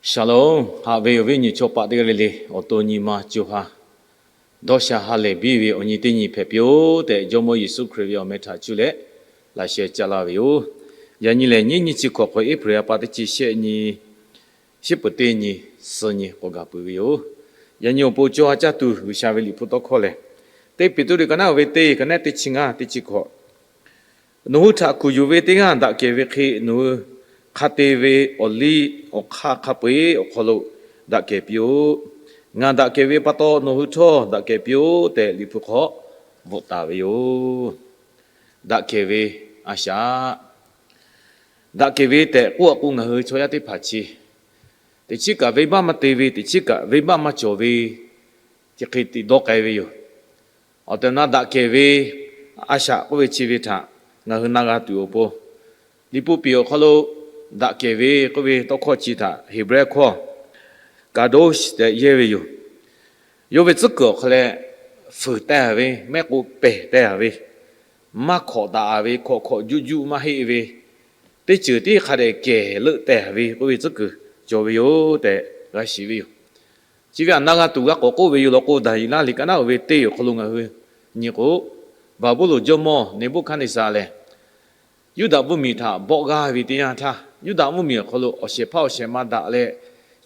Shalom, haꞈ ve awˬ viˉ awˬ nyi chaw paˍ teˇ g'aˇ le le, awˬ to nyi ma co ha dawˇ sha ha lehˬ biˇ ve awˬ nyi teˇ nyi hpehꞈ piˇ-oˆ tehꞈ, Jawˇmawˇ Yeˍsuˆ Hkriꞈ ve awˬ meh htaꞈ cuˇ leh laꞈ sheh caˇ laˇ ve yoˬ. Yaꞈ nyi lehˬ, nyiˇ nyiˇ chi hkawꞈ hk'awꞈ April ha pa teˇ chi shehˆ nyi, shiˉ peuˬ teˇ nyi, suh nyi k'awꞈ gaˬ peuˬ ve yoˬ. Yaꞈ nyi awˬ pon co ha caˇ tuˬ G'uiˬsha ve Liꞈ hpu tawˇ hkawˇ lehˬ, teˇ Peˍtruˆ liꞈ ka naˉ ve teˇ, ka naˉ teˇ chi ngaˇ, teˇ chi hkawꞈ. Nawˬ hui htaꞈ kuˬ yuˬ ve teˇ g'aˇ daꞈ kehˬ ve hk'e, nawˬ hui hk'a te ve awˬ liˇ awˬ hk'aˇ hk'a peu-eˬ awˬ hk'aw lo daꞈ kehˬ piˇ-oˆ. Ngaˬ daꞈ kehˬ ve pa taw, nawˬ hui htawˇ daꞈ kehˬ piˇ-oˆ tehꞈ, Liꞈ hpu hk'aw bvuhꞈ taˍ ve yoˬ. Daꞈ kehˬ ve a shaꞈ. Daꞈ kehˬ ve tehꞈ k'oˆ a k'o, ngaˬ hui chaw yaˇ teˇ hpaˍ chi teꞈ chiˉ kaꞈ venˇbaˆ maˇ te ve, teꞈ chiˉ kaꞈ venˇbaˆ maˇ cawˬ ve, chi hk'e te dawˇ k'ai ve yoˬ. Awˬ tehˬ awˬ na daꞈ kehˬ ve a shaꞈ k'oˆ ve chi ve htaꞈ ngaˬ hui na g'a tuˬ awˬ pon, Liꞈ hpu piˍ awˬ hk'aw lo daꞈ kehˬ ve k'oˆ ve tawˇ hkawˇ chi htaꞈ Heˍbrehˇ hkawˇ kadosh tehꞈ yehˇ ve yoˬ. Yawˇ ve tcuhˉ kuiˬ awˬ hk'aw leh fuiˍ teh ve, mehˆ k'o pehˬ teh ve, maˇ hkawꞈ daꞈ ve, hkawꞈ hkawꞈ juˆ juˆ maˇ heˆ ve, teˇ ceuˬ tiˉ hk'a dehꞈ kehˬ leuˆ teh ve k'oˆ ve tcuhˉ kuiˬ cawˬ ve yoˬ tehꞈ g'a shiˍ ve yoˬ. Chi ve htaꞈ na g'a tuˬ g'a k'awꞈ k'oˆ ve yoˬ law k'o, Daˍyeˍlaˆ liꞈ ka naˉ oˇ ve teˇ awˬ hk'aw lo ngaˬ hui nyi k'o, Baˍbuˍlonˍ jawˇmawˇ Neˍbuˆhkaˍneˍsaˍ lehˬ, Yuˇdaꞈ mvuhˇmiˬ htaꞈ bawˆ g'aˇ ve teˇ yanˇ htaˇ, Yuˇdaꞈ mvuhˇmiˬ awˬ hk'aw lo awˬ shehˍ hpaˇ awˬ shehˍ ma daꞈ leh,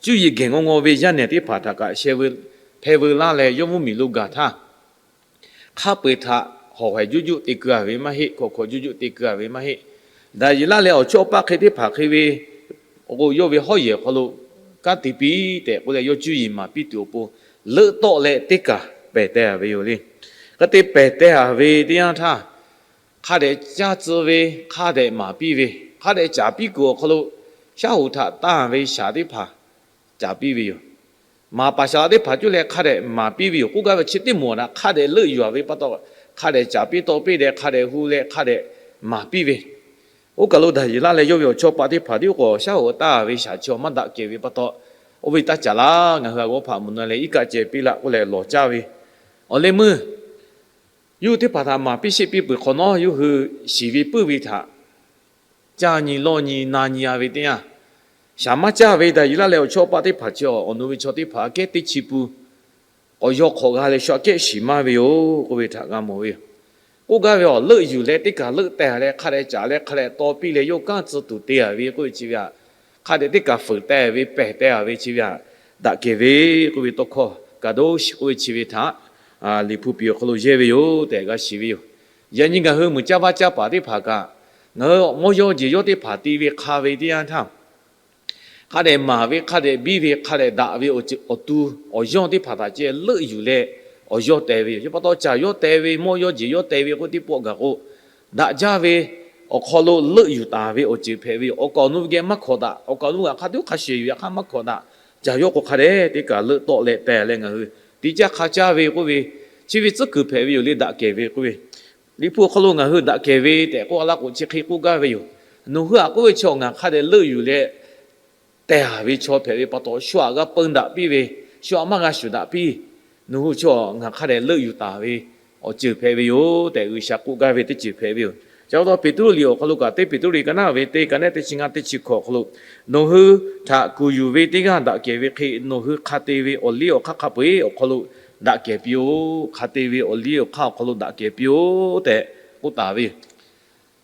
cuˇ yiˍ gehˬ ngaw ngaw ve yaˇ nehˬ teˇ hpaˍ htaꞈ kaꞈ sheh veu, hpeh veu laˇ leh yawˇ mvuhˇmiˬ lo gaˬ htaˇ, hk'a peu-eˬ htaꞈ hawˍ haiˬ juˆ juˆ te keu-a ve maˇ heˆ, hkawꞈ hkawꞈ juˆ juˆ te keu-a ve maˇ heˆ. Daˍyeˍlaˆ leh awˬ chawˇ awˬ paˆ hk'e teˇ hpaˍ hk'e ve k'o, yawˇ ve hawˉ yehˬ awˬ hk'aw lo kanˉ te piˇ tehꞈ k'oˆ leh, yawˇ cuˇ yiˍ maˍ piˇ tuˬ awˬ pon, leuˆ tawˆ leh teˇ kaˬ pehˬ teh-a ve yoˬ le. Hk'e te pehˬ teh-a ve teˇ yanˇ htaˇ, hk'a dehꞈ caˇ tcuh ve, hk'a dehꞈ maˍ piˇ ve, hk'a dehꞈ caˍ piˇ kuiˬ awˬ hk'aw lo shaˉ hoꞈ htaꞈ tanˇ ve shaˍ teˇ hpaˍ caˍ piˇ ve yoˬ. Maˍ paˍ shaˍ laꞈ teˇ hpaˍ cuˇ leh hk'a dehꞈ maˍ piˇ ve yoˬ. K'oˆ gaˇ ve chi teˇ moˍ htaꞈ hk'a dehꞈ leuˆ yuˬ-a ve pa taw, hk'a dehꞈ caˍ piˇ tawˆ piˇ leh hk'a dehꞈ hu leh hk'a dehꞈ maˍ piˇ ve. Oˇ kaˬ lo Daˍyeˍlaˆ leh yawˇ ve awˬ chawˇ paˆ teˇ hpaˍ tiˉ k'o, shaˉ hoꞈ taˇ ve shaˍ chi awˬ maˇ daꞈ kehˬ ve pa taw, oˇ ve taˇ caˍ laˇ, ngaˬ hui a g'awˇ hpaꞈ mvuhˬ na leh iˉ kaˆ ceh piˇ laˆ k'oˆ leh lawˬ caˇ ve. Awˬ leh meuˇ yawˇ hui teˇ hpaˍ htaꞈ maˍ piˇ sheˆ piˇ peuˬ hk'awꞈ nawˉ, yawˇ hui shiˍ ve puiˉ ve htaꞈ caˇ nyi lawˇ nyi na nyi-a ve teˇ yanˇ, shaˍ maˇ caˇ ve Daˍyeˍlaˆ leh awˬ chawˇ paˆ teˇ hpaˍ chi awˬ nawˬ ve chaw teˇ hpaˍ aꞈ kehˉ teˇ chi pun awˬ yawˇ hk'awꞈ g'a leh shu aꞈ kehˉ shiˍ maˇ ve yoˬ k'oˆ ve htaꞈ g'a mawˬ ve yoˬ. K'oˆ gaˇ ve, awˬ leuˆ yuˬ leh teˇ kaˬ leuˆ teh leh hk'a dehꞈ caˍ leh hk'a dehꞈ taw piˇ leh yawˇ kanˉ tcuh tuˬ te-a ve k'oˆ ve chi ve htaꞈ, hk'a dehꞈ teˇ kaˬ fuiˍ teh ve pehˬ teh-a ve chi ve htaꞈ daꞈ kehˬ ve k'oˆ ve tawˇ hkawˇ kaˍdoˆ shiˍ k'oˆ ve chi ve htaꞈ Liꞈ hpu piˍ awˬ hk'aw lo yehˇ ve yoˬ tehꞈ g'a shiˍ ve yoˬ. Yaꞈ nyi ngaˬ hui muiˬ caˇ vaˇ caˇ paˍ teˇ hpaˍ kaꞈ, ngaˬ hui mawˇ yawˇ jeˬ yawˇ teˇ hpaˍ te ve hk'a ve teˇ yanˇ htaˇ, hk'a dehꞈ maˍ ve, hk'a dehꞈ biˇ ve, hk'a dehꞈ daꞈ ve awˬ tu awˬ yawˇ teˇ hpaˍ htaꞈ ceh leuˆ yuˬ leh awˬ yawˇ teh ve yoˬ. Chi pa taw caˬ yawˇ teh ve, mawˇ yawˇ jeˬ yawˇ teh ve k'oˆ teˇ pawˆ gaˬ k'o, daꞈ jaˇ ve awˬ hk'aw lo leuˆ yuˬ taˍ ve awˬ ceuˬ hpehꞈ ve yoˬ. Awˬ kaˍ awˬ nu geh maˇ hkawꞈ daꞈ, awˬ kaˍ awˬ nu g'aꞈ hk'a tuˉ hk'a shehˍ yuˬ yaꞈ hk'aˇ maˇ hkawꞈ daꞈ. Caˬ yawˇ k'o hk'a dehꞈ teˇ kaˬ leuˆ tawˆ leh teh leh ngaˬ hui te caˇ hk'a caˇ ve k'oˆ ve, chi ve tcuhˉ kuiˬ hpehꞈ ve yoˬ le, daꞈ kehˬ ve k'oˆ ve. Liꞈ hpu awˬ hk'aw lo ngaˬ hui daꞈ kehˬ ve tehꞈ k'oˆ a laˇ k'o, chi hk'e k'oˆ gaˇ ve yoˬ. Nawˬ hui aꞈ k'oˆ ve chaw ngaˬ hk'a dehꞈ leuˆ yuˬ leh teh-a ve chaw hpehꞈ ve pa taw, shu aꞈ g'a peu daꞈ piˇ ve, shu aꞈ maˇ g'a shuˍ daꞈ piˇ. Nawˬ hui chaw ngaˬ hk'a dehꞈ leuˆ yuˬ taˍ ve awˬ ceuˬ hpehꞈ ve yoˬ tehꞈ G'uiˬsha k'oˆ gaˇ ve teˇ ceuˬ hpehꞈ ve yoˬ. Chi pa taw Peˍtruˆ liꞈ awˬ hk'aw lo kaꞈ, teˇ Peˍtruˆ liꞈ ka naˉ ve teˇ, ka naˉ teˇ chi ngaˇ, teˇ chi hkawꞈ awˬ hk'aw lo, nawˬ hui htaꞈ kuˬ yuˬ ve teˇ g'aˇ daꞈ kehˬ ve hk'e, nawˬ hui hk'a te ve awˬ liˇ awˬ hk'aˇ hk'a peu-eˬ awˬ hk'aw lo daꞈ kehˬ piˇ-oˆ. Hk'a te ve awˬ liˇ awˬ hk'aˇ awˬ hk'aw lo daꞈ kehˬ piˇ-oˆ tehꞈ k'oˆ taˍ ve yoˬ.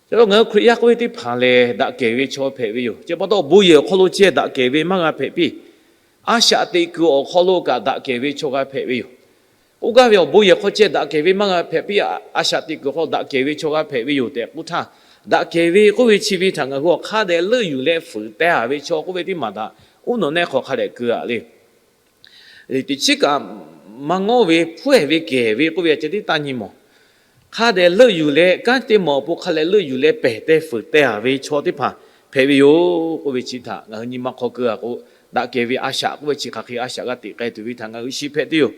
Chi pa taw ngaˬ hui Hkriꞈ yaˇ k'oˆ ve teˇ hpaˍ lehˬ, daꞈ kehˬ ve chaw hpehꞈ ve yoˬ. Chi pa taw bon yehˬ awˬ hk'aw lo ceh daꞈ kehˬ ve maˇ g'a hpehꞈ piˇ. A shaꞈ teꞈ kuiˬ awˬ hk'aw lo kaꞈ daꞈ kehˬ ve chaw g'a hpehꞈ ve yoˬ. K'oˆ gaˇ ve, awˬ bon yehˬ hk'aw ceh daꞈ kehˬ ve maˇ g'a hpehꞈ piˇ. A shaꞈ teꞈ kuiˬ hk'aw daꞈ kehˬ ve chaw g'a hpehꞈ ve yoˬ tehꞈ k'oˆ htaˇ, daꞈ kehˬ ve k'oˆ ve chi ve htaꞈ ngaˬ hui awˬ hk'a dehꞈ leuˆ yuˬ leh fuiˍ teh-a ve chaw k'oˆ ve teˇ maˬ htaꞈ uˉ nawˬ nehˆ hk'aw hk'a dehꞈ keu-a le. Teꞈ chiˉ kaꞈ maˇ ngawˇ ve hpuˉ-ehˍ ve kehˬ ve k'oˆ ve a ceh tiˉ taˇ nyi mawˬ. Hk'a dehꞈ leuˆ yuˬ leh kanˉ teˇ maˬ awˬ pon hk'a dehꞈ leuˆ yuˬ leh pehˬ teh fuiˍ teh-a ve chaw teˇ hpaˍ hpehꞈ ve yoˬ k'oˆ ve chi htaꞈ ngaˬ hui nyi ma hk'aw keu-a k'o, daꞈ kehˬ ve a shaꞈ k'oˆ ve chi hk'aˬ hk'e a shaꞈ g'a teꞈ k'ai tuˬ ve htaꞈ ngaˬ hui shiˍ hpehꞈ tuˬ yoˬ.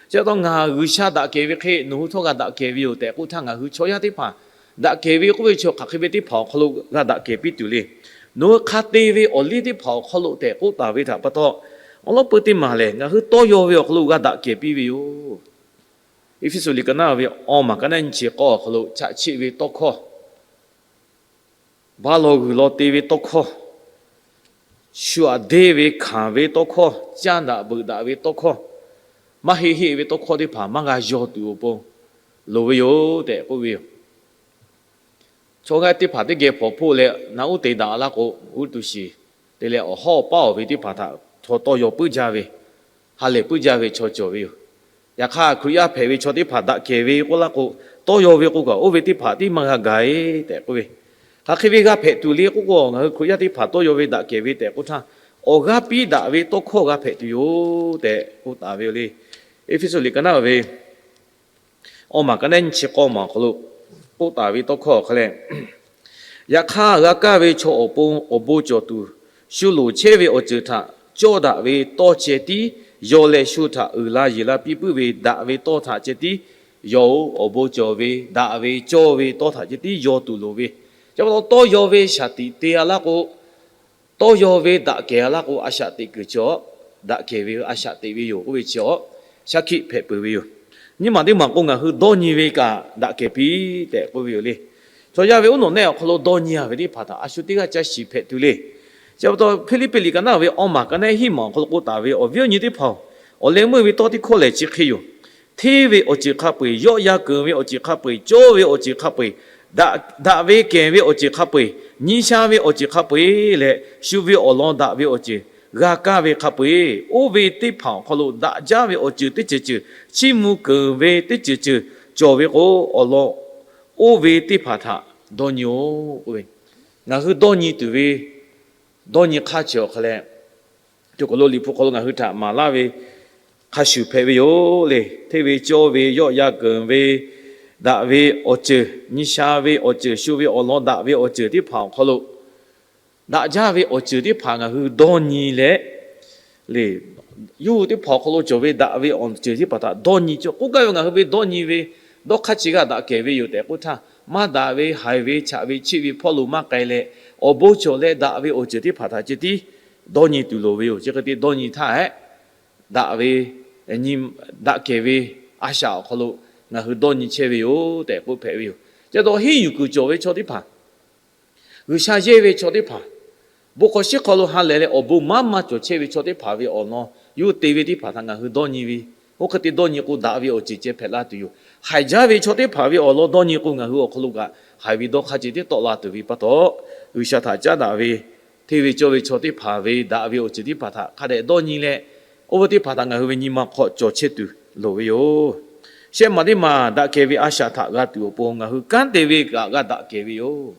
Chi pa taw ngaˬ G'uiˬsha daꞈ kehˬ ve hk'e nawˬ hui htawˇ g'a daꞈ kehˬ ve yoˬ tehꞈ k'oˆ htaˇ, ngaˬ hui chaw yaˇ teˇ hpaˍ daꞈ kehˬ ve k'oˆ ve chaw hk'aˬ hk'e ve teˇ hpaˍ awˬ hk'aw lo g'a daꞈ kehˬ piˇ tuˬ le. Nawˬ hui hk'a te ve awˬ liˇ teˇ hpaˍ awˬ hk'aw lo tehꞈ k'oˆ taˍ ve htaꞈ pa taw, awˬ lawn peu teˇ maˬ lehˬ ngaˬ hui tawˇ yaw ve awˬ hk'aw lo g'a daꞈ kehˬ piˇ ve yoˬ. Eˇfeˇsuꞈ liꞈ ka naˉ ve awˇ maˬ ka naˉ nyi chi k'awˇ awˬ hk'aw lo chaꞈ chiˆ ve tawˇ hkawˇ, baˇ law g'uiˬ law te ve tawˇ hkawˇ, shu aꞈ deˇ ve hkanˍ ve tawˇ hkawˇ, caˇ daꞈ beuꞈ daꞈ ve tawˇ hkawˇ, maˇ heˆ heˆ ve tawˇ hkawˇ teˇ hpaˍ maˇ g'a yaw tuˬ awˬ pon loˍ ve yoˬ tehꞈ k'oˆ ve yoˬ. Chaw g'aˇ teˇ hpaˍ teˇ geh hpawnˬ hpoˆ leh naꞈ uˉ te daꞈ laˇ k'o, uˉ tuˬ shiˍ te leh awˬ hawˉ awˬ paˉ awˬ ve teˇ hpaˍ htaꞈ chaw tawˇ yaw puiˉ jaˇ ve, ha lehˬ puiˉ jaˇ ve chaw cawˬ ve yoˬ. Yaꞈ hk'aˇ, Hkriꞈ yaˇ hpehꞈ ve chaw teˇ hpaˍ daꞈ kehˬ ve k'oˆ laˇ k'o, tawˇ yaw ve k'o kaꞈ oˇ ve teˇ hpaˍ tiˉ maˇ g'a gaˬ e tehꞈ k'oˆ ve, hk'aˬ hk'e ve g'a hpehꞈ tuˬ le k'oˆ k'o, ngaˬ hui Hkriꞈ yaˇ teˇ hpaˍ tawˇ yaw ve daꞈ kehˬ ve tehꞈ k'oˆ htaˇ, awˬ g'aˇ piˇ daꞈ ve tawˇ hkawˇ g'a hpehꞈ tuˬ yoˬ tehꞈ k'oˆ taˍ ve yoˬ le. Eˇfeˇsuꞈ liꞈ ka naˉ ve awˇ maˬ ka neˉ nyiˇ chi k'awˇ maˬ awˬ hk'aw lo k'oˆ taˍ ve tawˇ hkawˇ awˬ hk'aw leh, yaꞈ hk'aˇ, g'a kaˇ ve chaw awˬ pon awˬ bon cawˬ tuˬ, shu loˍ chehˇ ve awˬ ceuˬ htaꞈ cawˇ daꞈ ve tawˇ ceh tiˉ yaw leh, shu htaꞈ uiˍ la yeˬ la piˇ puiˉ ve daꞈ ve tawˇ htaꞈ ceh tiˉ yaw-oˬ. Awˬ bon cawˬ ve, daꞈ ve, cawˇ ve tawˇ htaꞈ ceh tiˉ yaw tuˬ loˍ ve. Chi pa taw, tawˇ yaw ve shaˍ tiꞈ te-a laˇ k'o, tawˇ yaw ve daꞈ kehˬ-a laˇ k'o, a shaꞈ teꞈ kuiˬ chi awˬ daꞈ kehˬ ve a shaꞈ teꞈ ve yoˬ k'oˆ ve chi awˬ shaˉ hkiˆ hpehꞈ peuˬ ve yoˬ. Nyiˇ maˬ teˇ maˬ k'o, ngaˬ hui dawˇ nyi ve kaꞈ daꞈ kehˬ piˇ tehꞈ k'oˆ ve yoˬ le. Chaw yaˇ ve uˉ nawꞈ nehˆ awˬ hk'aw lo dawˇ nyi-a ve teˇ hpaˍ htaꞈ a shu teˇ g'aˇ caˇ shiˍ hpehꞈ tuˬ le. Chi pa taw, Hpiˇliˇpiˆ liꞈ ka naˉ ve awˇ maˬ ka neˉ hiˉ maˬ awˬ hk'aw lo k'oˆ taˍ ve, awˬ viˉ awˬ nyi teˇ hpaˍ-oˬ, awˬ leh meuˇ ve tawˇ teˇ hkawˇ lehˬ chi hk'e yoˬ. Hteˇ ve awˬ ceuˬ hk'a peu-eˬ, yawˆ yan keunˍ ve awˬ ceuˬ hk'a peu-eˬ, cawˇ ve awˬ ceuˬ hk'a peu-eˬ, daꞈ ve kehˬ ve awˬ ceuˬ hk'a peu-eˬ, nyi sha ve awˬ ceuˬ hk'a peu-eˬ leh, shu ve awˬ lawn daꞈ ve awˬ ceuˬ g'a kaˇ ve hk'a peu-eˬ, oˇ ve teˇ hpaˍ awˬ hk'aw lo daꞈ jaˇ ve awˬ ceuˬ teˇ ceuˬ ceuˬ, chiˇ mvuh keunˍ ve teˇ ceuˬ ceuˬ cawˬ ve k'o, awˬ lawn oˇ ve teˇ hpaˍ htaꞈ dawˇ nyi-oˬ k'oˆ ve, ngaˬ hui dawˇ nyi tuˬ ve dawˇ nyi hk'aˇ chi awˬ hk'a leh, co kawˬ lo Liꞈ hpu hk'aw lo ngaˬ hui htaꞈ maˍ laˇ ve hk'a shuˍ hpehꞈ ve yoˬ le. Hteˇ ve, cawˇ ve, yawˆ yan keunˍ ve, daꞈ ve awˬ ceuˬ, nyi sha ve awˬ ceuˬ, shu ve awˬ lawn daꞈ ve awˬ ceuˬ teˇ hpaˍ awˬ hk'aw lo, daꞈ jaˇ ve awˬ ceuˬ teˇ hpaˍ ngaˬ hui dawˇ nyi leh, le, yawˇ hui teˇ hpaˍ awˬ hk'aw lo cawˬ ve daꞈ ve awˬ ceuˬ teˇ hpaˍ htaꞈ dawˇ nyi cawˬ k'oˆ gaˇ ve, ngaˬ hui ve dawˇ nyi ve dawˇ hk'aˇ chi g'aˇ daꞈ kehˬ ve yoˬ tehꞈ k'oˆ htaˇ, maˇ daꞈ ve, haiˬ ve, chaꞈ ve, chiˆ ve hpawˇ lo maˇ k'ai leh, awˬ bon cawˬ leh daꞈ ve awˬ ceuˬ teˇ hpaˍ htaꞈ ceh tiˉ dawˇ nyi tuˬ loˍ ve yoˬ. Chi hk'e te dawˇ nyi htaˇ, daꞈ ve, daꞈ kehˬ ve a shaꞈ awˬ hk'aw lo ngaˬ hui dawˇ nyi chehˇ ve yoˬ tehꞈ k'oˆ hpehꞈ ve yoˬ. Chi pa taw, henˇ yuˬ kuiˬ cawˬ ve chaw teˇ hpaˍ, G'uiˬsha yehˇ ve chaw teˇ hpaˍ, bon hk'aw shiˉ hk'aw lo ha lehˬ leh awˬ bon maˇ maˇ cawˬ chehˇ ve chaw teˇ hpaˍ ve awˬ lawn yawˇ hui te ve teˇ hpaˍ htaꞈ ngaˬ hui dawˇ nyi ve, oˇ hk'e te dawˇ nyi k'o, daꞈ ve awˬ ceuˬ ceh hpehꞈ la tuˬ yoˬ. Haiˬ jaˇ ve chaw teˇ hpaˍ ve awˬ lawn dawˇ nyi k'o, ngaˬ hui awˬ hk'aw lo kaꞈ haiˬ ve dawˇ hk'aˇ ceh tiˉ tawˆ la tuˬ ve pa taw, G'uiˬsha htaꞈ caˉ daꞈ ve, hteˇ ve cawˇ ve chaw teˇ hpaˍ ve daꞈ ve awˬ ceuˬ teˇ hpaˍ htaꞈ hk'a dehꞈ dawˇ nyi leh, oˇ ve teˇ hpaˍ htaꞈ ngaˬ hui ve nyi ma hk'aw cawˬ chehˇ tuˬ loˍ ve yoˬ. Shehˆ maˬ teˇ maˬ daꞈ kehˬ ve a shaꞈ htaꞈ g'a tuˬ awˬ pon ngaˬ hui kanˉ te ve kaꞈ g'a daꞈ kehˬ ve yoˬ.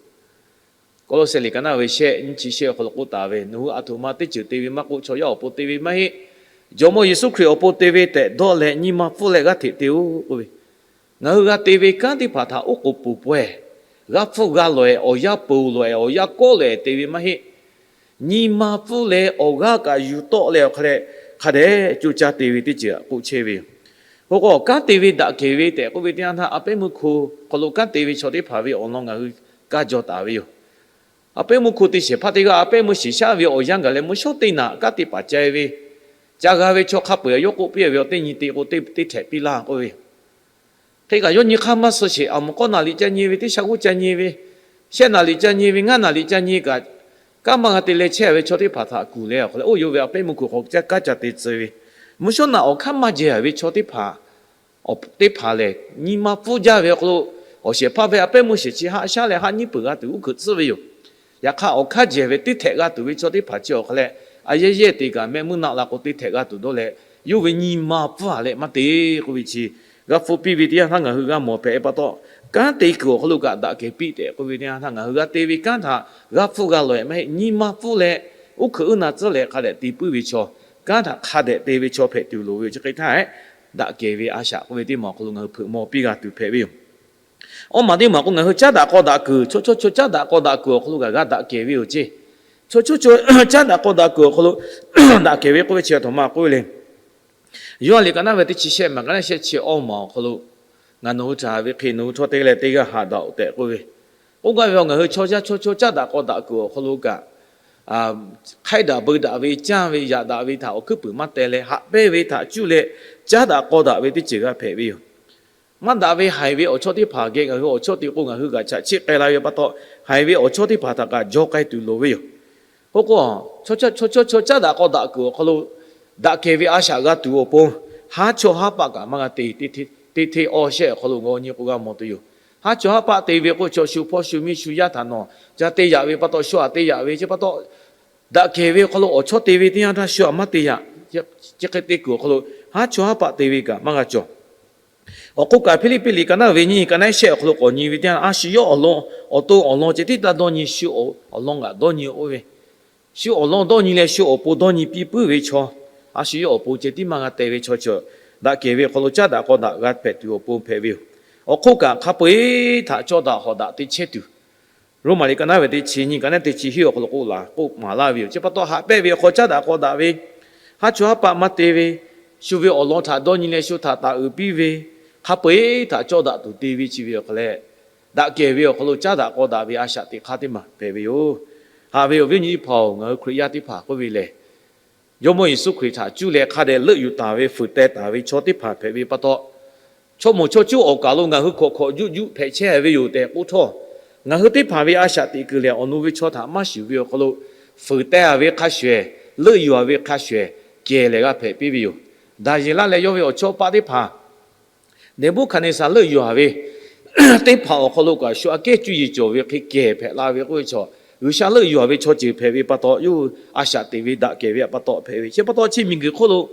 Kawˇlawˇsehꞈ liꞈ ka naˉ ve shehˆ nyiˇ chi shehˆ awˬ hk'aw lo k'oˆ taˍ ve, nawˬ hui aˬ htoꞈ ma teˇ ceuˬ te ve maˇ k'oˆ, chaw yaˇ awˬ pon te ve maˇ heˆ. Jawˇmawˇ Yeˍsuˆ Hkriꞈ awˬ pon te ve tehꞈ dawˇ leh nyi ma pfuhˇ leh g'aˇ hteꞈ te-oˬ k'oˆ ve, ngaˬ hui g'a te ve kanˉ teˇ hpaˍ htaꞈ oˉ k'oˍ peuˬ pawehˇ, g'a hpfuhˇ g'a lawˬ-ehˍ, awˬ yanˇ ponˬ lawˬ-ehˍ, awˬ yanˇ kawˆ lawˬ-ehˍ te ve maˇ heˆ. Nyi ma pfuhˇ leh awˬ g'aˇ kaꞈ yuˬ tawˆ leh awˬ hk'a leh, hk'a dehꞈ coˇ caˇ te ve teˇ ceuˬ k'oˆ chehˇ ve yoˬ. K'o k'o, kanˉ te ve daꞈ kehˬ ve tehꞈ k'oˆ ve teˇ yanˇ htaˇ, a pehˉ meuˇ hko hk'aw lo kanˉ te ve chaw teˇ hpaˍ ve awˬ lawn ngaˬ hui kaˇ jaw taˍ ve yoˬ. A pehˉ meuˇ hko te shehˍ hpaˇ teˇ g'aˇ a pehˉ meuˇ shiˍ shaˉ ve awˬ yanˇ gaˬ leh mvuhˇ shawˉ teˇ naꞈ kanˉ te paˍ ca ve, ca g'a ve chaw hk'a peu-eˬ yawˇ k'oˆ piˇ ve, awˬ teˇ nyi te k'o, teˇ hteꞈ piˇ laˇ k'oˆ ve, hk'e kaꞈ yawˇ nyi hk'aˇ maˇ suh sheˍ. Aˬ, mvuhˇ k'awˇ naˍ liꞈ ca nyi ve, teˇ sha g'uˇ ca nyi ve, shehˆ naˍ liꞈ ca nyi ve, ngaˇ naˍ liꞈ ca nyi kaꞈ, kanˉ maˇ g'a te leh chehˇ ve chaw teˇ hpaˍ htaꞈ kuˬ leh awˬ hk'a leh, oˇ yawˇ ve a pehˉ meuˇ hko hk'aw kanˉ ca te tcuh ve, mvuhˇ shawˉ naꞈ awˬ hk'aˇ maˇ jehˬ ve chaw teˇ hpaˍ, teˇ hpaˍ lehˬ, nyi ma pfuhˇ jaˇ ve awˬ hk'aw lo, awˬ shehˍ hpaˇ ve a pehˉ meuˇ shehˍ chi haˆ shaˉ leh haˆ nyiˉ peuˬ g'a tuˬ uˉ hkeuꞈ tcuhˉ ve yoˬ. Yaꞈ hk'aˇ, awˬ hk'aˇ jehˬ ve teˇ hteꞈ g'a tuˬ ve chaw teˇ hpaˍ chi awˬ hk'a leh, a yehˇ yehˇ te kaꞈ mehˆ meuˇ naˆ la k'o, teˇ hteꞈ g'a tuˬ dawˇ leh, yawˇ ve nyi ma pfuhˇ-a leh maˇ te k'oˆ ve chi g'a hpfuhˇ piˇ ve teˇ yanˇ htaˇ ngaˬ hui g'a mawˬ hpehꞈ pa taw, kanˉ te kuiˬ awˬ hk'aw lo kaꞈ daꞈ kehˬ piˇ tehꞈ k'oˆ ve teˇ yanˇ htaˇ, ngaˬ hui g'a te ve kanˉ htaꞈ g'a hpfuhˇ g'a lawˬ-ehˍ maˇ heˆ. Nyi ma pfuhˇ leh uˉ hkeuꞈ uˉ na tcuhˉ leh hk'a dehꞈ te puiˉ ve chaw, kanˉ htaꞈ hk'a dehꞈ te ve chaw hpehꞈ tuˬ loˍ ve yoˬ. Chi hk'e htaˇ, daꞈ kehˬ ve a shaꞈ k'oˆ ve teˇ maˬ awˬ hk'aw lo ngaˬ hui hpeuꞈ maw piˇ g'a tuˬ hpehꞈ ve yoˬ. Awˇ maˬ teˇ maˬ k'o, ngaˬ hui caˉ daꞈ k'aw daꞈ kuiˬ, chaw chaw chaw caˉ daꞈ k'aw daꞈ kuiˬ awˬ hk'aw lo kaꞈ g'a daꞈ kehˬ ve yoˬ ceˇ. Chaw chaw chaw caˉ daꞈ k'aw daꞈ kuiˬ awˬ hk'aw lo daꞈ kehˬ ve k'oˆ ve chi a htoꞈ ma k'oˆ ve le. Yoˇhanˬ liꞈ ka naˉ ve teˇ chi shehˆ maˬ ka naˉ shehˆ chi awˇ maˬ awˬ hk'aw lo, ngaˬ nawˬ hui htaꞈ haꞈ ve hk'e nawˬ hui htawˇ te leh teˇ g'aˇ haꞈ daꞈ-oꞈ tehꞈ k'oˆ ve, k'oˆ gaˇ ve, ngaˬ hui chaw yaˇ chaw chaw caˉ daꞈ k'aw daꞈ kuiˬ awˬ hk'aw lo kaꞈ, hk'aiˉ daꞈ beu daꞈ ve, canˇ ve, yaꞈ daꞈ ve htaꞈ awˬ hkuiˉ puiˍ maˇ teh leh, haꞈ pehnˇ ve htaꞈ cuˇ leh caˉ daꞈ k'aw daꞈ ve teˇ ceuˬ g'a hpehꞈ ve yoˬ. Maˇ daꞈ ve haiˬ ve awˬ chawˇ teˇ hpaˍ geh ngaˬ hui awˬ chawˇ te k'o, ngaˬ hui g'aꞈ chaꞈ chiˆ k'ai la ve pa taw, haiˬ ve awˬ chawˇ teˇ hpaˍ htaꞈ kaꞈ jaw k'ai tuˬ loˍ ve yoˬ. K'oˆ k'o, chaw caˇ daꞈ k'aw daꞈ kuiˬ awˬ hk'aw lo daꞈ kehˬ ve a shaꞈ g'a tuˬ awˬ pon, haˉ chawˇ haˉ paˆ kaꞈ maˇ g'a te. Teˇ hteˇ awˇ shehˆ awˬ hk'aw lo ngaˬ nyi k'o g'a mawˬ tuˬ yoˬ. Haˉ chawˇ haˉ paˆ te ve k'o, chaw shu hpawˇ shu miˇ shu yaˇ htaꞈ nawˬ ca te yaꞈ ve pa taw, shu aꞈ te yaꞈ ve chi pa taw, daꞈ kehˬ ve awˬ hk'aw lo awˬ chawˇ te ve teˇ yanˇ htaˇ shu aꞈ maˇ te yaꞈ. Chi hk'e te kuiˬ awˬ hk'aw lo haˉ chawˇ haˉ paˆ te ve kaꞈ maˇ g'a cawˬ. Awˬ hk'oˆ kaꞈ, Hpiˇliˇpiˆ liꞈ ka naˉ ve nyiˇ, ka naˉ shehˆ awˬ hk'aw lo k'awꞈ nyi ve teˇ yanˇ, a shu yawˇ awˬ lawn awˬ to awˬ lawn ceh tiˉ taˇ dawˇ nyi, shu awˬ lawn kaꞈ dawˇ nyi oˇ ve, shu awˬ lawn dawˇ nyi leh shu awˬ pon dawˇ nyi piˇ puiˉ ve chaw, a shu yawˇ awˬ pon ceh tiˉ maˇ g'a te ve chaw ceuˬ, daꞈ kehˬ ve awˬ hk'aw lo caˇ daꞈ k'aw daꞈ g'a hpehꞈ tuˬ awˬ pon hpehꞈ ve yoˬ. Awˬ hk'oˆ kaꞈ, hk'a peu-eˬ htaꞈ cawˇ daꞈ hawˍ daꞈ te chehˇ tuˬ, Roˉmaꞈ liꞈ ka naˉ ve teˇ chi nyiˇ, ka naˉ teˇ chi hiˉ awˬ hk'aw lo k'oˆ laˬ k'oˆ maˍ laˇ ve yoˬ. Chi pa taw, haꞈ pehnˇ ve awˬ hk'aw caˇ daꞈ k'aw daꞈ ve, haˉ chawˇ haˉ paˆ maˇ te ve, shu ve awˬ lawn htaꞈ dawˇ nyi leh shu htaꞈ taˍ uiˍ piˇ ve, hk'a peu-eˬ htaꞈ cawˇ daꞈ tuˬ te ve chi ve awˬ hk'aw leh, daꞈ kehˬ ve awˬ hk'aw lo caˇ daꞈ k'aw daꞈ ve a shaꞈ teꞈ hk'aˇ teˇ maˬ hpehꞈ ve yoˬ. Haꞈ ve awˬ viˉ awˬ nyi teˇ hpaˍ-oˬ, ngaˬ hui Hkriꞈ yaˇ teˇ hpaˍ k'oˆ ve lehˬ, Jawˇmawˇ Yeˍsuˆ Hkriꞈ htaꞈ cuˇ leh hk'a dehꞈ leuˆ yuˬ taˍ ve fuiˍ teh taˍ ve chaw teˇ hpaˍ hpehꞈ ve pa taw, chaw moˍ chaw cuˇ awˬ kaˬ lo ngaˬ hui hkawꞈ hkawꞈ juˆ juˆ hpehꞈ chehˇ ve yoˬ tehꞈ k'oˆ htawˇ, ngaˬ hui teˇ hpaˍ ve a shaꞈ teꞈ kuiˬ lehˬ, awˬ nu ve chaw htaꞈ maˇ shuˍ ve awˬ hk'aw lo fuiˍ teh ve hk'a shuˍ, leuˆ yuˬ ve hk'a shuˍ, kehˬ lehˬ g'a hpehꞈ piˇ ve yoˬ. Daˍyeˍlaˆ leh yawˇ ve awˬ chawˇ paˆ teˇ hpaˍ Neˍbuˆhkaˍneˍsaˍ leuˆ yuˬ ve teˇ hpaˍ awˬ hk'aw lo kaꞈ shu aꞈ kehˉ cuˇ yiˍ cawˬ ve hk'e kehˬ hpehꞈ la ve k'oˆ ve chaw, G'uiˬsha leuˆ yuˬ ve chaw ceuˬ hpehꞈ ve pa taw, yawˇ hui a shaꞈ teꞈ ve daꞈ kehˬ ve pa taw hpehꞈ ve chi pa taw, chi miˬguiˬ hk'oˆ lo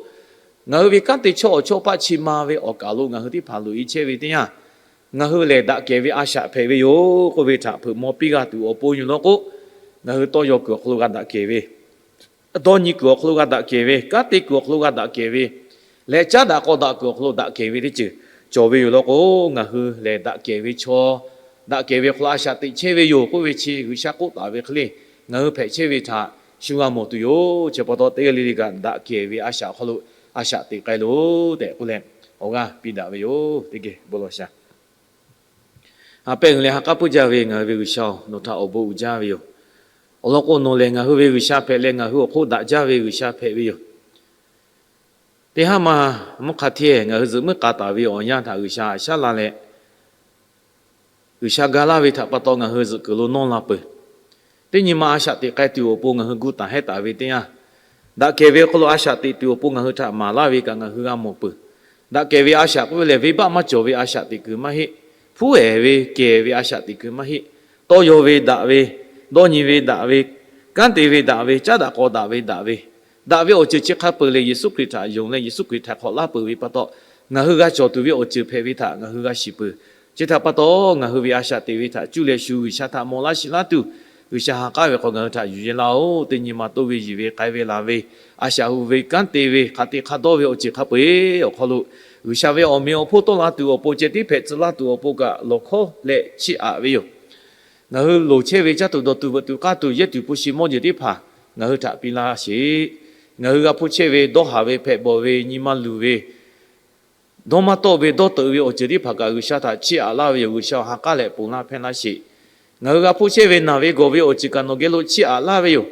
ngaˬ hui ve kanˉ te chaw awˬ chawˇ paˆ chi ma ve awˬ kaˬ lo ngaˬ hui teˇ hpaˍ loꞈ e chehˇ ve teˇ yanˇ, ngaˬ hui lehˬ daꞈ kehˬ ve a shaꞈ hpehꞈ ve yoˬ k'oˆ ve htaꞈ hpeuꞈ maw piˇ g'a tuˬ awˬ pon yoˬ law k'o, ngaˬ hui tawˇ yaw kuiˬ awˬ hk'aw lo g'a daꞈ kehˬ ve, dawˇ nyi kuiˬ awˬ hk'aw lo g'a daꞈ kehˬ ve, kanˉ te kuiˬ awˬ hk'aw lo g'a daꞈ kehˬ ve leh, caˉ daꞈ k'aw daꞈ kuiˬ awˬ hk'aw lo daꞈ kehˬ ve teˇ ceuˬ cawˬ ve yoˬ law k'o, ngaˬ hui lehˬ daꞈ kehˬ ve chaw, daꞈ kehˬ ve awˬ hk'aw lo a shaꞈ teꞈ chehˇ ve yoˬ k'oˆ ve chi G'uiˬsha k'oˆ taˍ ve hk'e le, ngaˬ hui hpehꞈ chehˇ ve htaꞈ shu g'a mawˬ tuˬ yoˬ. Chi pa taw, teˇ g'aˇ le le kaꞈ daꞈ kehˬ ve a shaꞈ awˬ hk'aw lo a shaꞈ teꞈ k'ai loˬ tehꞈ k'oˆ leh, awˬ g'aˇ piˇ daꞈ ve yoˬ. Teˇ geh bon lawˬ shaˍ. A pehˇ uiˍ leh ha k'aˉ puiˉ jaˇ ve ngaˬ hui ve G'uiˬsha-oˬ, nawˬ htaꞈ awˬ bon uiˍ jaˇ ve yoˬ. Awˬ lawn k'o, nawˬ lehˬ ngaˬ hui ve G'uiˬsha hpehꞈ leh, ngaˬ hui awˬ hk'oˆ daꞈ jaˇ ve G'uiˬsha hpehꞈ ve yoˬ. Teˇ haˉ ma mvuhˇ hk'a hteˇ ngaˬ hui zuhꞈ muiˉ k'a taˍ ve awˬ yanˇ htaꞈ G'uiˬsha haꞈ shaˉ la leh, G'uiˬsha ga laˇ ve htaꞈ pa taw ngaˬ hui zuhꞈ kuiˬ lo nawˇ la peuˬ. Teˇ nyi ma a shaꞈ teꞈ k'ai tuˬ awˬ pon ngaˬ hui gu taˍ hehˉ taˍ ve teˇ yanˇ, daꞈ kehˬ ve awˬ hk'aw lo a shaꞈ teꞈ tuˬ awˬ pon ngaˬ hui htaꞈ maˍ laˇ ve kaꞈ ngaˬ hui g'a mawˬ peuˬ. Daꞈ kehˬ ve a shaꞈ k'oˆ ve lehˬ, venˇbaˆ maˇ cawˬ ve a shaꞈ teꞈ kuiˬ maˇ heˆ. Hpuˉ ehˍ ve kehˬ ve a shaꞈ teꞈ kuiˬ maˇ heˆ. Tawˇ yaw ve daꞈ ve, dawˇ nyi ve daꞈ ve, kanˉ te ve daꞈ ve, caˉ daꞈ k'aw daꞈ ve daꞈ ve, daꞈ ve awˬ ceuˬ chi hk'a peu-eˬ lehˬ, Yeˍsuˆ Hkriꞈ htaꞈ yonˍ leh Yeˍsuˆ Hkriꞈ htaiˍ hk'awꞈ laˇ peuˬ ve pa taw, ngaˬ hui g'a cawˬ tuˬ ve awˬ ceuˬ hpehꞈ ve htaꞈ ngaˬ hui g'a shiˍ peuˬ. Chi htaꞈ pa taw, ngaˬ hui ve a shaꞈ teꞈ ve htaꞈ cuˇ leh shu G'uiˬsha htaꞈ mawˬ laˇ shiˍ laˇ tuˬ, G'uiˬsha ha k'aˉ ve hk'aw ngaˬ hui htaꞈ yuˬ yehˬ laˇ-oˬ. Teˇ nyi ma toˇ ve yiˬ ve k'ai ve laˬ ve, a shaꞈ hu ve kanˉ te ve hk'aˬ te hk'a dawˇ ve awˬ ceuˬ hk'a peu-eˬ awˬ hk'aw lo, G'uiˬsha ve awˬ meꞈ awˬ hponˇ tawˆ la tuˬ awˬ pon, ceh tiˉ hpehꞈ tcuh laˇ tuˬ awˬ pon kaꞈ lawˬ hkawˉ leh chiˇ aꞈ ve yoˬ. Ngaˬ hui loˍ chehˇ ve caˇ tuˬ dawˬ tuˬ veuꞈ tuˬ k'aˇ tuˬ yehˇ tuˬ hpu shi mawˇ jeˬ teˇ hpaˍ ngaˬ hui htaꞈ piˇ laˇ sheˍ. Ngaˬ hui g'a hpuˇ chehˇ ve dawˇ haˍ ve hpehꞈ bawˬ ve nyi ma luˬ ve, dawˇ maˇ tawˆ ve dawˇ teuꞈ ve awˬ ceuˬ teˇ hpaˍ kaꞈ G'uiˬsha htaꞈ chiˇ aꞈ laˇ ve yoˬ. G'uiˬsha ha k'aˉ leh ponˬ laˇ hpehˇ laˇ sheˍ. Ngaˬ hui g'a hpuˇ chehˇ ve naˬ ve gawˬ ve awˬ ceuˬ kaꞈ nawˬ geh lo chiˇ aꞈ laˇ ve yoˬ.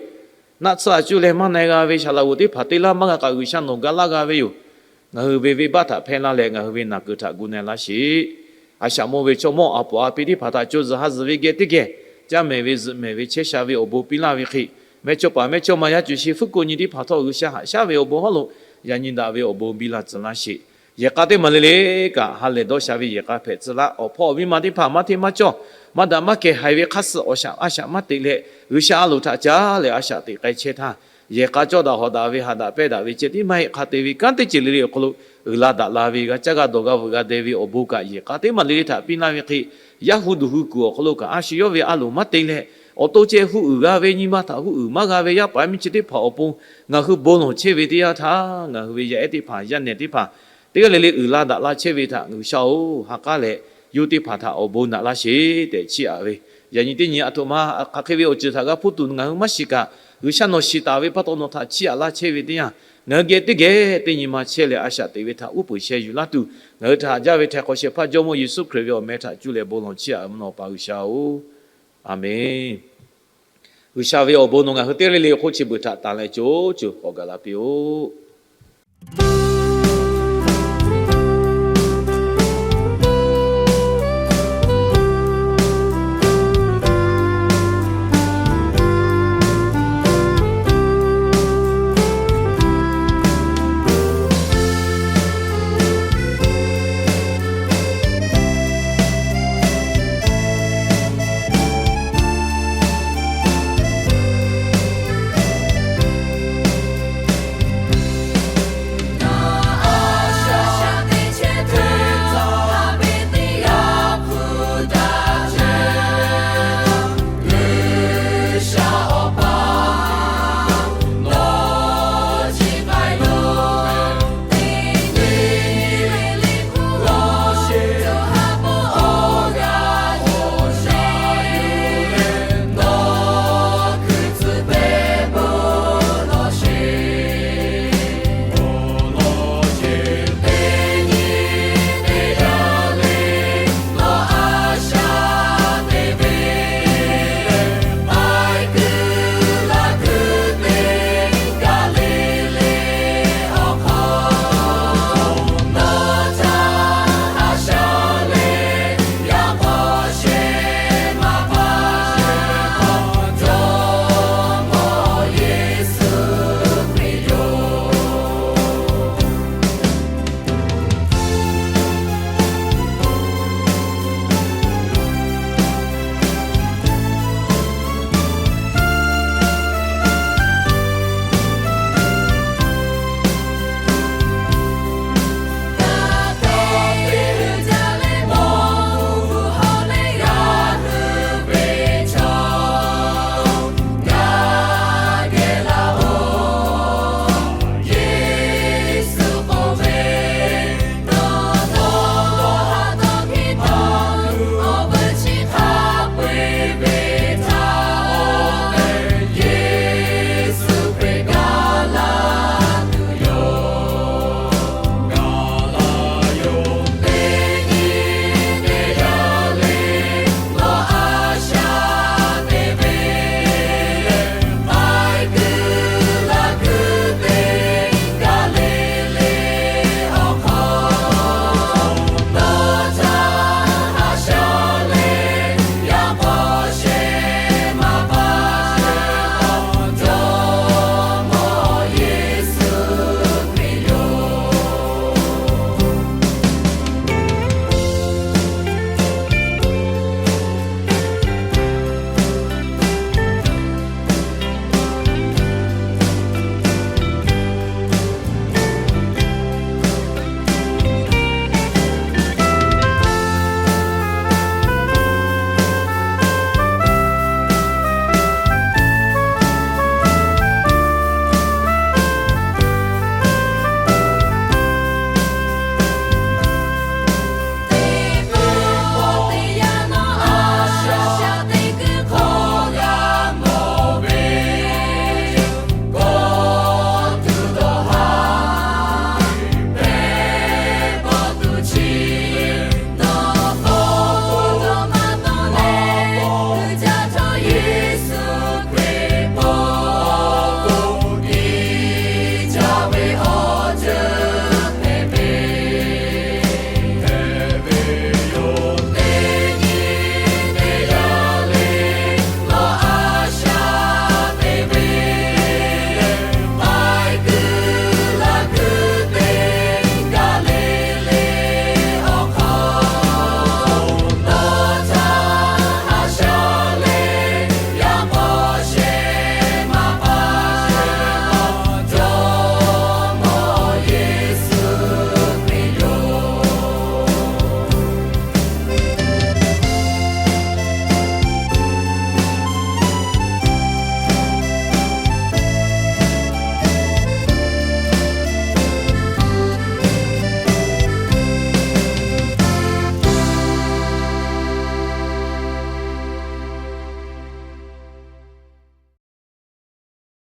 Naˆ tsuhˇ a cuˇ leh maˇ na-e g'a ve shaˍ laꞈ g'oˍ teˇ hpaˍ te laˇ maˇ g'a kaꞈ G'uiˬsha nawˬ ga laˇ g'a ve yoˬ. Ngaˬ hui ve venˇbaˆ htaꞈ hpehˇ laˇ leh ngaˬ hui ve naˬ kuiˬ htaꞈ gu na-e laˇ sheˍ. A shaꞈ mawˇ ve chaw mawˇ a poˍ a pi teˇ hpaˍ htaꞈ co zuhˬ ha zuhˬ ve geh teˇ geh, caˇ mehˍ ve zuhꞈ mehˍ ve chehˇ sha ve awˬ bon piˇ laˇ ve hk'e, mehˇchawˇ paˍ mehˇchawˇma yaˇ cuˬ shi hpfuhˆ ko nyi teˇ hpaˍ htawˇ G'uiˬsha haꞈ shaˉ ve awˬ bon hawˉ lo yaꞈ nyi daꞈ ve awˬ bon biˇ laˇ tcuh laˇ sheˍ. Yehˬ k'a teˇ maˬ le le kaꞈ ha lehˬ dawˇ sha ve yehˬ k'a hpehꞈ tcuh laˇ. Awˬ hpawˇ awˬ miˇ ma teˇ hpaˍ maˇ hteˇ maˇ cawˇ, maˇ daꞈ maˇ kehˬ haiˬ ve hk'aˇ suh awˬ shaꞈ a shaꞈ maˇ teꞈ leh, G'uiˬsha a loˍ htaꞈ caˉ leh a shaꞈ teꞈ k'ai chehˇ htaˇ, yehˬ k'a cawˇ daꞈ hawˍ daꞈ ve haꞈ daꞈ pehnˇ daꞈ ve ceh tiˉ maˇ heˆ. Hk'a te ve kanˉ teˇ ceuˬ le le awˬ hk'aw lo uiˍ la daꞈ la ve, g'a caˇ g'a dawˬ g'a veuꞈ g'a deh ve awˬ bon kaꞈ yehˬ k'a teˇ maˬ le le htaꞈ piˇ laˇ ve hk'e, yaˇ hu duˬ hui kuiˬ awˬ hk'aw lo kaꞈ a shu yawˇ ve a loˍ maˇ te leh, awˬ to ceh hu uiˍ g'a ve, nyi ma htaꞈ hu uiˍ maˇ g'a ve yaˇ paˍ miˇ chi teˇ hpaˍ awˬ pon ngaˬ hui bon lawˬ chehˇ ve teˇ yanˇ htaˇ, ngaˬ hui ve yaˇ ehˉ teˇ hpaˍ, yaˇ nehˬ teˇ hpaˍ, teˇ g'aˇ le le uiˍ la daꞈ la chehˇ ve htaꞈ G'uiˬsha-oˬ, ha k'aˉ leh yawˇ teˇ hpaˍ htaꞈ awˬ bon naꞈ laˇ sheˍ tehꞈ chiˇ aꞈ ve, yaꞈ nyi teˇ nyi a htoꞈ ma hk'aˬ hk'e ve awˬ ceuˬ htaꞈ g'a hpuˇ tuˬ ngaˬ hui maˇ shiˍ kaꞈ, G'uiˬsha nawˬ shiˍ taˍ ve pa taw nawˬ htaꞈ chiˇ aꞈ laˇ chehˇ ve teˇ yanˇ, ngaˬ hui geh teˇ geh teˇ nyi ma chehˇ leh a shaꞈ teꞈ ve htaꞈ uˉ peunˍ sheh yuˬ laˇ tuˬ, ngaˬ hui htaꞈ haꞈ jaˇ ve Htaiˍ hk'awꞈ shehˍ hpaˇ Jawˇmawˇ Yeˍsuˆ Hkriꞈ ve awˬ meh htaꞈ cuˇ leh bon lawˬ chiˇ aꞈ ve mvuhˇ naw pa G'uiˬsha-oˬ, Aˍmenˍ. G'uiˬsha ve awˬ bon nawˬ ngaˬ hui teˇ g'aˇ le le awˬ hk'oˆ chi beuꞈ htaꞈ tanˍ leh co co k'awꞈ gaˬ la piˇ-oˆ.